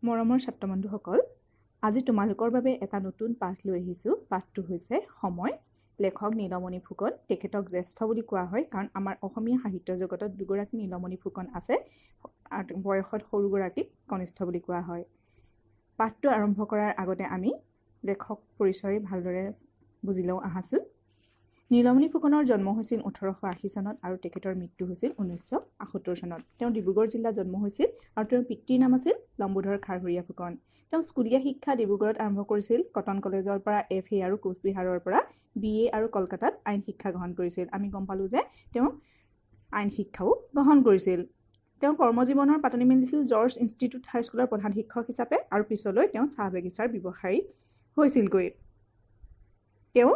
মৰমৰ ছাত্ৰবন্ধুসকল, আজি তোমালোকৰ বাবে এটা নতুন পাঠ লৈ আহিছোঁ। পাঠটো হৈছে সময়। লেখক নীলমণি ফুকন। তেখেতক জ্যেষ্ঠ বুলি কোৱা হয়, কাৰণ আমাৰ অসমীয়া সাহিত্য জগতত দুগৰাকী নীলমণি ফুকন আছে। বয়সত সৰুগৰাকীক কনিষ্ঠ বুলি কোৱা হয়। পাঠটো আৰম্ভ কৰাৰ আগতে আমি লেখক পৰিচয় ভালদৰে বুজি লওঁ আহাচোন। নীলমণি ফুকনৰ জন্ম হৈছিল 1880 চনত আৰু তেখেতৰ মৃত্যু হৈছিল 1978 চনত। তেওঁ ডিব্ৰুগড় জিলাত জন্ম হৈছিল আৰু তেওঁৰ পিতৃৰ নাম আছিল লম্বোধৰ খাৰঘৰীয়া ফুকন। তেওঁ স্কুলীয়া শিক্ষা ডিব্ৰুগড়ত আৰম্ভ কৰিছিল। কটন কলেজৰ পৰা এফ এ আৰু কোচবিহাৰৰ পৰা বি এ আৰু কলকাতাত আইন শিক্ষা গ্ৰহণ কৰিছিল। আমি গম পালোঁ যে তেওঁ আইন শিক্ষাও গ্ৰহণ কৰিছিল। তেওঁ কৰ্মজীৱনৰ পাতনি মেলিছিল জৰ্জ ইনষ্টিটিউট হাইস্কুলৰ প্ৰধান শিক্ষক হিচাপে আৰু পিছলৈ তেওঁ চাহ বাগিচাৰ ব্যৱসায়ী হৈছিলগৈ। তেওঁ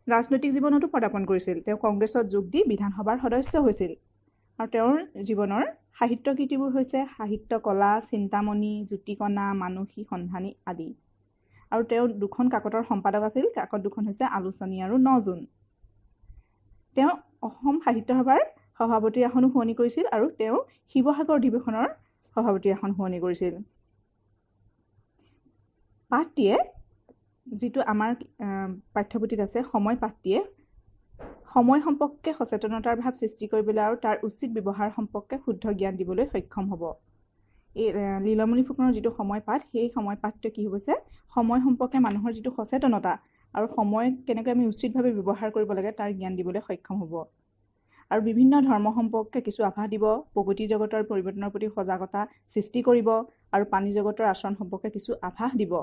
ৰাজনৈতিক জীৱনতো পদাৰ্পণ কৰিছিল। তেওঁ কংগ্ৰেছত যোগ দি বিধানসভাৰ সদস্য হৈছিল আৰু তেওঁৰ জীৱনৰ সাহিত্য কীৰ্তিবোৰ হৈছে সাহিত্য কলা, চিন্তামণি, জ্যোতিকণা, মানসী সন্ধানী আদি। আৰু তেওঁ দুখন কাকতৰ সম্পাদক আছিল। কাকত দুখন হৈছে আলোচনী আৰু নজোন। তেওঁ অসম সাহিত্য সভাৰ সভাপতিৰ আসনো শুৱনি কৰিছিল আৰু তেওঁ শিৱসাগৰ অধিৱেশনৰ সভাপতিৰ আসন শুৱনি কৰিছিল। পাঠটিয়ে, যিটো আমাৰ পাঠ্যপুথিত আছে সময়, পাঠটিয়ে সময় সম্পৰ্কে সচেতনতাৰ ভাৱ সৃষ্টি কৰিবলৈ আৰু তাৰ উচিত ব্যৱহাৰ সম্পৰ্কে শুদ্ধ জ্ঞান দিবলৈ সক্ষম হ'ব। এই লীলমণি ফুকনৰ যিটো সময় পাঠ, সেই সময় পাঠটোৱে কি হৈছে, সময় সম্পৰ্কে মানুহৰ যিটো সচেতনতা আৰু সময় কেনেকৈ আমি উচিতভাৱে ব্যৱহাৰ কৰিব লাগে, তাৰ জ্ঞান দিবলৈ সক্ষম হ'ব আৰু বিভিন্ন ধৰ্ম সম্পৰ্কে কিছু আভাস দিব, প্ৰগতি জগতৰ পৰিৱৰ্তনৰ প্ৰতি সজাগতা সৃষ্টি কৰিব আৰু পানী জগতৰ আচৰণ সম্পৰ্কে কিছু আভাস দিব।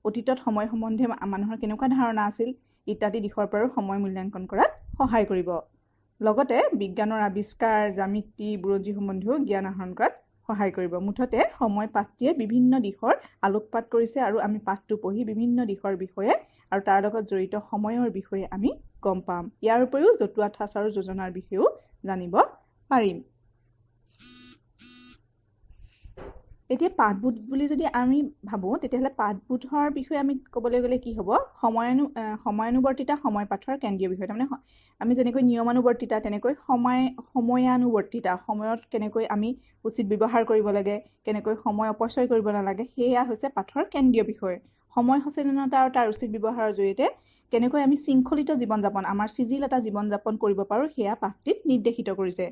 অতীতত সময় সম্বন্ধে মানুহৰ কেনেকুৱা ধাৰণা আছিল ইত্যাদি দিশৰ পৰাও সময় মূল্যাংকন কৰাত সহায় কৰিব। লগতে বিজ্ঞানৰ আৱিষ্কাৰ, জ্যামিতি, বুৰঞ্জী সম্বন্ধেও জ্ঞান আহৰণ কৰাত সহায় কৰিব। মুঠতে সময় পাঠটিয়ে বিভিন্ন দিশৰ আলোকপাত কৰিছে আৰু আমি পাঠটো পঢ়ি বিভিন্ন দিশৰ বিষয়ে আৰু তাৰ লগত জড়িত সময়ৰ বিষয়ে আমি গম পাম। ইয়াৰ উপৰিও জতুৱা ঠাঁচ আৰু যোজনাৰ বিষয়েও জানিব পাৰিম। এতিয়া পাঠবোধ বুলি যদি আমি ভাবোঁ, তেতিয়াহ'লে পাঠবোধৰ বিষয়ে আমি ক'বলৈ গ'লে কি হ'ব? সময়ানুৱৰ্তিতা সময় পাঠৰ কেন্দ্ৰীয় বিষয়। তাৰমানে আমি যেনেকৈ নিয়মানুৱৰ্তিতা, তেনেকৈ সময়ানুৱৰ্তিতা, সময়ত কেনেকৈ আমি উচিত ব্যৱহাৰ কৰিব লাগে, কেনেকৈ সময় অপচয় কৰিব নালাগে, সেয়া হৈছে পাঠৰ কেন্দ্ৰীয় বিষয়। সময় সচেতনতা আৰু তাৰ উচিত ব্যৱহাৰৰ জৰিয়তে কেনেকৈ আমি শৃংখলিত জীৱন যাপন, আমাৰ চিজিল এটা জীৱন যাপন কৰিব পাৰোঁ, সেয়া পাঠটিত নিৰ্দেশিত কৰিছে।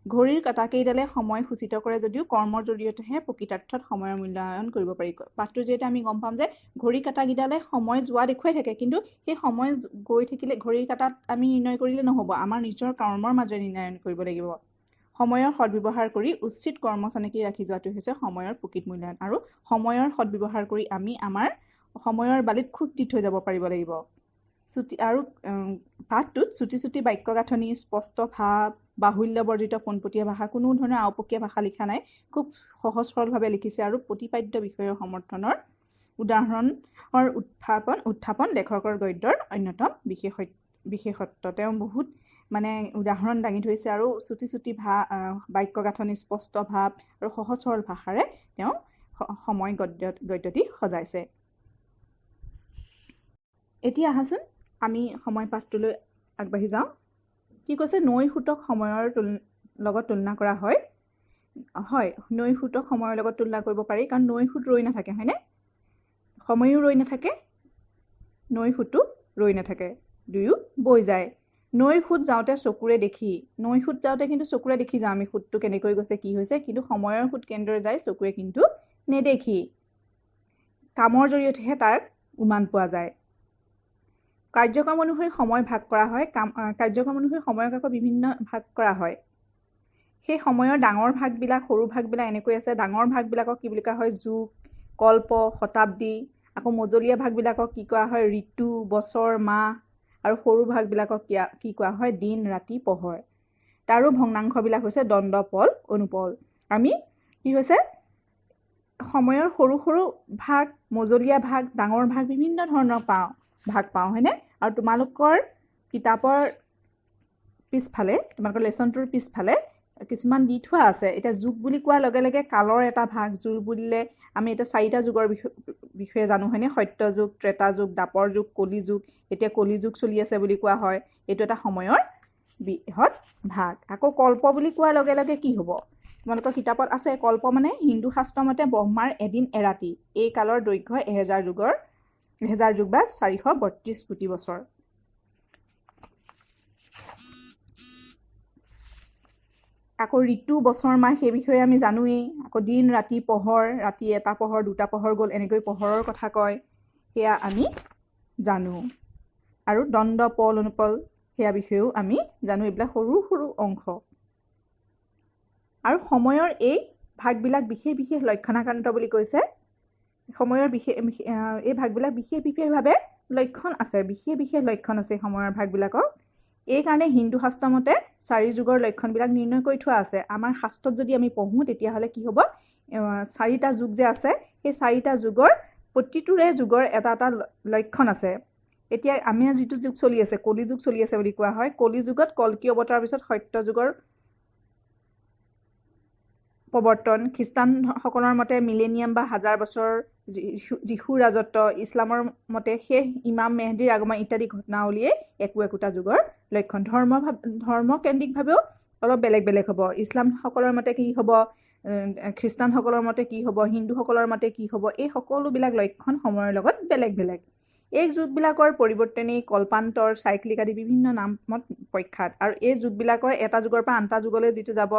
ঘড়ীৰ কাঁটাকেইডালে সময় সূচিত কৰে যদিও কৰ্মৰ জৰিয়তেহে প্ৰকৃতাৰ্থত সময়ৰ মূল্যায়ন কৰিব পাৰি। পাঠটোৰ জৰিয়তে আমি গম পাম যে ঘড়ীৰ কাঁটাকেইডালে সময় যোৱা দেখুৱাই থাকে, কিন্তু সেই সময় গৈ থাকিলে ঘড়ীৰ কাঁটাত আমি নিৰ্ণয় কৰিলে নহ'ব, আমাৰ নিজৰ কৰ্মৰ মাজেৰে নিৰ্ণয় কৰিব লাগিব। সময়ৰ সদ্ব্যৱহাৰ কৰি উচিত কৰ্ম চানেকি ৰাখি যোৱাটো হৈছে সময়ৰ প্ৰকৃত মূল্যায়ন আৰু সময়ৰ সদ্ব্যৱহাৰ কৰি আমি আমাৰ সময়ৰ বালিত খোজ দি থৈ যাব পাৰিব লাগিব। চুটি আৰু পাঠটোত চুটি চুটি বাক্য গাঁথনি, স্পষ্ট ভাৱ, বাহুল্য বৰ্জিত পোনপটীয়া ভাষা, কোনো ধৰণৰ আওপকীয়া ভাষা লিখা নাই, খুব সহজ সৰলভাৱে লিখিছে আৰু প্ৰতিপাদ্য বিষয়ৰ সমৰ্থনৰ উদাহৰণৰ উত্থাপন লেখকৰ গদ্যৰ অন্যতম বিশেষত্ব। তেওঁ বহুত মানে উদাহৰণ দাঙি ধৰিছে আৰু চুটি চুটি বাক্য গাঁথনি, স্পষ্ট ভাৱ আৰু সহজ সৰল ভাষাৰে তেওঁ সময় গদ্যটি সজাইছে। এতিয়া আহাচোন আমি সময় পাঠটোলৈ আগবাঢ়ি যাওঁ। কি কৈছে? নৈৰ সোঁতক সময়ৰ লগত তুলনা কৰা হয়। হয়, নৈৰ সোঁতক সময়ৰ লগত তুলনা কৰিব পাৰি, কাৰণ নৈৰ সোঁত ৰৈ নাথাকে, হয়নে? সময়ো ৰৈ নাথাকে, নৈৰ সোঁতো ৰৈ নাথাকে, দুয়ো বৈ যায়। নৈৰ সোঁত যাওঁতে চকুৰে দেখি, নৈৰ সোঁত যাওঁতে কিন্তু চকুৰে দেখি যাওঁ আমি সোঁতটো কেনেকৈ গৈছে, কি হৈছে, কিন্তু সময়ৰ সোঁত কেনেদৰে যায় চকুৰে কিন্তু নেদেখি। কামৰ জৰিয়তেহে তাৰ উমান পোৱা যায়। কাৰ্যক্ৰম অনুসৰি সময় ভাগ কৰা হয়। কাৰ্যক্ৰম অনুসৰি সময়ক আকৌ বিভিন্ন ভাগ কৰা হয়। সেই সময়ৰ ডাঙৰ ভাগবিলাক, সৰু ভাগবিলাক এনেকৈ আছে। ডাঙৰ ভাগবিলাকক কি বুলি কোৱা হয়? যুগ, কল্প, শতাব্দী। আকৌ মজলীয়া ভাগবিলাকক কি কোৱা হয়? ঋতু, বছৰ, মাহ। আৰু সৰু ভাগবিলাকক কি কোৱা হয়? দিন, ৰাতি, পহৰ। তাৰো ভগ্নাংশবিলাক হৈছে দণ্ড, পল, অনুপল। আমি কি হৈছে, সময়ৰ সৰু সৰু ভাগ, মজলীয়া ভাগ, ডাঙৰ ভাগ, বিভিন্ন ধৰণৰ ভাগ পাওঁ, হয়নে? আৰু তোমালোকৰ কিতাপৰ পিছফালে, তোমালোকৰ লেচনটোৰ পিছফালে কিছুমান দি থোৱা আছে। এতিয়া যুগ বুলি কোৱাৰ লগে লগে কালৰ এটা ভাগ। যুগ বুলিলে আমি এতিয়া চাৰিটা যুগৰ বিষয়ে জানো, হয়নে? সত্য যুগ, ত্ৰেতা যুগ, দ্বাপৰ যুগ, কলি যুগ। এতিয়া কলি যুগ চলি আছে বুলি কোৱা হয়। এইটো এটা সময়ৰ বৃহৎ ভাগ। আকৌ কল্প বুলি কোৱাৰ লগে লগে কি হ'ব? তোমালোকৰ কিতাপত আছে। কল্প মানে হিন্দু শাস্ত্ৰ মতে ব্ৰহ্মাৰ এদিন এৰাতি। এই কালৰ দৈৰ্ঘ্য 1000 যুগৰ, 1000 যুগ বা 432 কোটি বছৰ। আকৌ ঋতু, বছৰ, মাহ সেই বিষয়ে আমি জানোৱেই। আকৌ দিন, ৰাতি, পহৰ, ৰাতি এটা পহৰ, দুটা পহৰ গ'ল, এনেকৈ পহৰৰ কথা কয়, সেয়া আমি জানো। আৰু দণ্ড, পল, অনুপল সেয়া বিষয়েও আমি জানো। এইবিলাক সৰু সৰু অংশ। আৰু সময়ৰ এই ভাগবিলাক বিশেষ বিশেষ লক্ষণাকান্ত বুলি কৈছে। সময়ৰ বিশেষ এই ভাগবিলাক বিশেষ বিশেষভাৱে লক্ষণ আছে, বিশেষ বিশেষ লক্ষণ আছে সময়ৰ ভাগবিলাকৰ। এইকাৰণে হিন্দু শাস্ত্ৰ মতে চাৰি যুগৰ লক্ষণবিলাক নিৰ্ণয় কৰি থোৱা আছে। আমাৰ শাস্ত্ৰত যদি আমি পঢ়োঁ, তেতিয়াহ'লে কি হ'ব? চাৰিটা যুগ যে আছে, সেই চাৰিটা যুগৰ প্ৰতিটোৰে যুগৰ এটা এটা লক্ষণ আছে। এতিয়া আমি যিটো যুগ চলি আছে, কলি যুগ চলি আছে বুলি কোৱা হয়। কলি যুগত কল্কি অৱতাৰৰ পিছত সত্য যুগৰ প্ৰৱৰ্তন। খ্ৰীষ্টানসকলৰ মতে মিলেনিয়াম বা হাজাৰ বছৰ যীশুৰ ৰাজত্ব, ইছলামৰ মতে শেষ ইমাম মেহদিৰ আগমন ইত্যাদি ঘটনাৱলীয়ে একো একোটা যুগৰ লক্ষণ। ধৰ্মকেন্দ্ৰিকভাৱেও অলপ বেলেগ বেলেগ হ'ব। ইছলামসকলৰ মতে কি হ'ব, খ্ৰীষ্টানসকলৰ মতে কি হ'ব, হিন্দুসকলৰ মতে কি হ'ব, এই সকলোবিলাক লক্ষণ সময়ৰ লগত বেলেগ বেলেগ। এই যুগবিলাকৰ পৰিৱৰ্তনেই কল্পান্তৰ, চাইক্লিক আদি বিভিন্ন নামত প্ৰখ্যাত। আৰু এই যুগবিলাকৰ এটা যুগৰ পৰা আন এটা যুগলৈ যিটো যাব,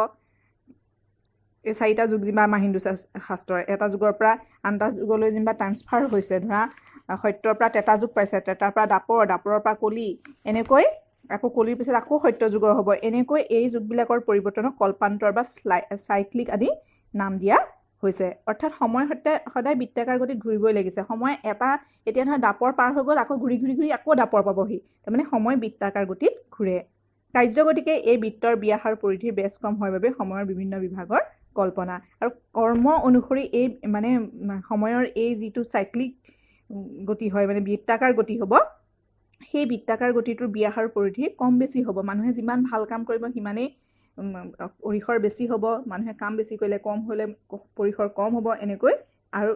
এই চাৰিটা যুগ যেনিবা আমাৰ হিন্দু শাস্ত্ৰৰ এটা যুগৰ পৰা আন এটা যুগলৈ যেনিবা ট্ৰান্সফাৰ হৈছে। ধৰা সত্যৰ পৰা ত্ৰেতা যুগ পাইছে, ত্ৰেতাৰ পৰা দাপৰ, দাপৰৰ পৰা কলি, এনেকৈ আকৌ কলিৰ পিছত আকৌ সত্য যুগৰ হ'ব। এনেকৈ এই যুগবিলাকৰ পৰিৱৰ্তনক কল্পান্তৰ বা চাইক্লিক আদি নাম দিয়া হৈছে। অৰ্থাৎ সময় সদায় সদায় বৃত্তাকাৰ গতিত ঘূৰিবই লাগিছে। সময় এটা এতিয়া ধৰা দাপৰ পাৰ হৈ গ'ল, আকৌ ঘূৰি ঘূৰি ঘূৰি আকৌ দাপৰ পাবহি। তাৰমানে সময় বৃত্তাকাৰ গতিত ঘূৰে। কাৰ্যগতিকে এই বৃত্তৰ ব্যাস আৰু পৰিধিৰ বেছ কম হয় বাবে সময়ৰ বিভিন্ন বিভাগৰ কল্পনা আৰু কৰ্ম অনুসৰি এই মানে সময়ৰ এই যিটো চাইক্লিক গতি হয়, মানে বৃত্তাকাৰ গতি হ'ব, সেই বৃত্তাকাৰ গতিটোৰ ব্যাস আৰু পৰিধি কম বেছি হ'ব। মানুহে যিমান ভাল কাম কৰিব সিমানেই পৰিসৰ বেছি হ'ব। মানুহে কাম বেছি কৰিলে কম হ'লে পৰিসৰ কম হ'ব, এনেকৈ। আৰু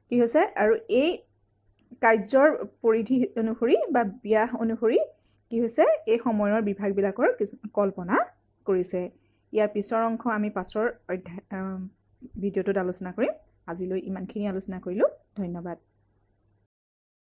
কি হৈছে, আৰু এই কাৰ্যৰ পৰিধি অনুসৰি বা ব্যাস অনুসৰি কি হৈছে, এই সময়ৰ বিভাগবিলাকৰ কিছু কল্পনা কৰিছে। ইয়াৰ পিছৰ অংশ আমি পাছৰ অধ্যায় ভিডিঅ'টোত আলোচনা কৰিম। আজিলৈ ইমানখিনি আলোচনা কৰিলোঁ। ধন্যবাদ।